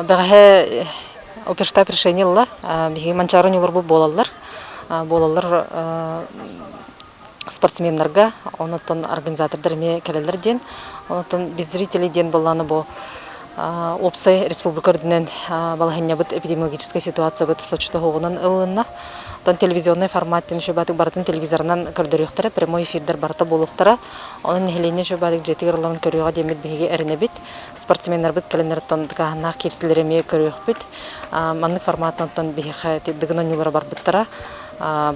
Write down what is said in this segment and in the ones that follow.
Бэҕэһээ оперштаб решение ылла. Биһиги Манчаары оонньууларбыт буолаллар. Буолаллар спортсменнарга, онон организатордар эмиэ кэлэллэр диэн. Онон без зрителей диэн буоллаҕына бу уопсай республика үрдүнэн балаһыанньабыт эпидемиологическай ситуациябыт соччото суоҕунан ылынна. Оттон телевизионнай формат диэн үчүгэй барытын телевизорынан көрдөрүөхтэрэ, прямой эфирдэр барыта буолуохтара. Онон нэһилиэнньэ үчүгэй дьиэтигэр ылан көрүөҕэ диэммит биһиги эрэнэбит. Спортсменнарбыт кэлэннэр оттон дыкааһыннаах киирсилэри эмиэ көрүөхпүт. Маннык форматтан оттон биһиэхэ Дыгын оонньуулара барбыттара.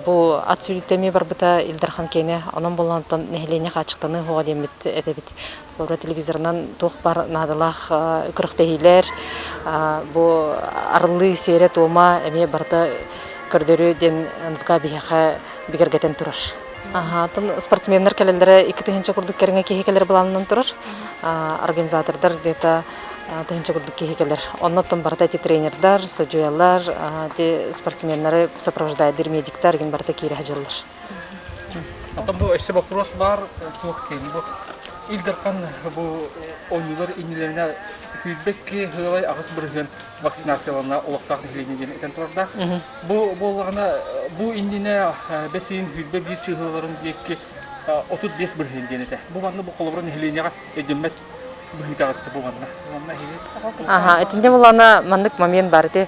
Бу ат сүүрүүтэ эмиэ барбыта Ил Дархан киэнэ. Онон буолан оттон нэһилиэнньэ хааччахтаныы суоҕа диэммит этэбит. Холобура телевизорынан туох баар наадалаах күрэхтэһиилэр, бу арыллыы сиэрэ-туома эмиэ барыта көрдөрүү диэн НВК биһиэхэ бигэргэтэн турар. Оттон спортсменнар кэлэллэрэ 2000 курдук кэриҥэ киһи кэлэр былаанынан турар. Организатордар где-то тыһыынча курдук киһи кэлэр. Оннуттан барыта эти тренердар, судьуйалар, эти спортсменнары сопровождайдыр медиктар игин барыта киирэ сылдьаллар. Оттон бу өссө вопрос баар туох диэн бу Ил Дархан бу оонньуулар иннилэринэ сүүрбэкки сыалай 8% вакцинациялана олохтоох нэһилиэнньэ диэн этэн турардаах. Бу буоллаҕына бу иннинэ бэс ыйын 21 чыыһыларын диэки 35% диэн этэ. Бу манна бу холобура нэһилиэнньэҕэ өйдөммөт быһыы таҕыста бу манна. Манна Аха, итиннэ булана маннык момент бар ити.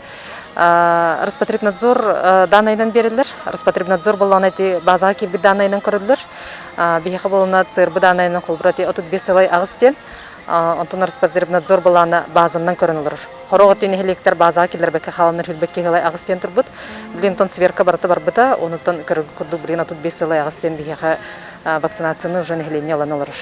Роспотребнадзор даанайынан берилер. Роспотребнадзор боллоона ити базаҕа киирбит даанайынан көрөллөр. Биһиэхэ боллоона ЦРБ даанайынан холбура ити 35 сылай аҕыс диэн. Онтон Роспотребнадзор боллоона базаннан көрөн олорор. Хороҕо ити нэһилиэктэр базаҕа киллэрбэккэ хааланнар хүрбэккэ сылай аҕыс диэн турбут. Билин онтон сверка барыта барбыта. Онуттан көрөр курдук билин 35 сылай аҕыс диэн биһиэхэ вакцинацияны уже нэһилиэнньэ ылан олорор.